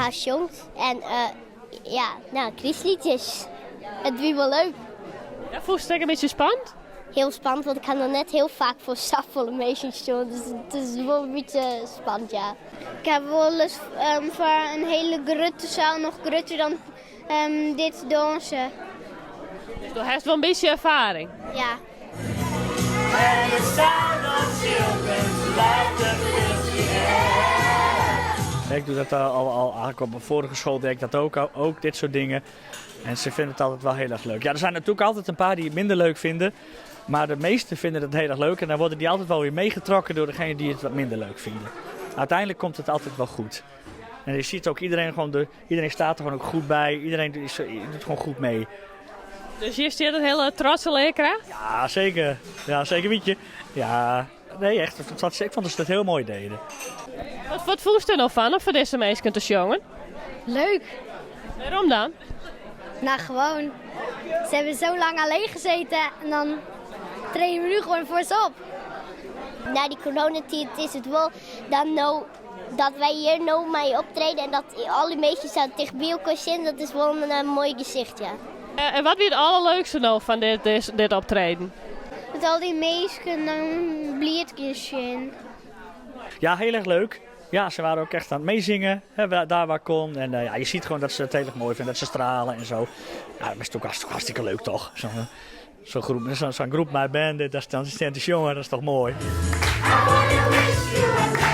ha sjongd en ja, no, krystlietsjes. It wie wol leuk. Ja, fûnst it ek in bytsje spannend? Hiel spannend, want ik ha noch net hiel faak foar safolle minsken sjongen, dus it is wol in bytsje spannend, ja. Ik ha wolris foar in hiele grutte saal, noch grutter dan dit, dânse. Dus do hast wol in bytsje erfaring? Ja. Ik doe dat al, eigenlijk op mijn vorige school deed ik dat ook, ook dit soort dingen. En ze vinden het altijd wel heel erg leuk. Ja, er zijn natuurlijk altijd een paar die het minder leuk vinden. Maar de meesten vinden het heel erg leuk. En dan worden die altijd wel weer meegetrokken door degene die het wat minder leuk vinden. Uiteindelijk komt het altijd wel goed. En je ziet ook iedereen gewoon, iedereen staat er gewoon ook goed bij. Iedereen doet gewoon goed mee. Dus hjir stiet in hiele trotse learkrêft? Ja, zeker. Ja, zeker weet je. Ja, nee, echt. Ik vond dat ze dat heel mooi deden. Wat fûnst der no fan om foar dizze minsken te sjongen? Leuk. Wêrom dan? Nou, gewoon. Ze hebben zo lang alleen gezeten en dan treden we nu gewoon voor ze op. Na die coronatijd is het wel dan nou dat wij hier nou mee optreden en dat alle meisjes zo tegen bij elkaar zitten, dat is wel een mooi gezicht, ja. En wat wie it alderleukste no fan dit optreden? Dat al dy minsken dan bliid sjen. Ja, heel erg leuk. Ja, ze waren ook echt aan het meezingen, hè, daar waar kon. En ja, je ziet gewoon dat ze het heel erg mooi vinden, dat ze stralen en zo. Ja, dat is toch hartstikke leuk, toch? Zo'n groep, zo'n groep My Band, dat is dan te jongen, dat is toch mooi. I wanna wish you a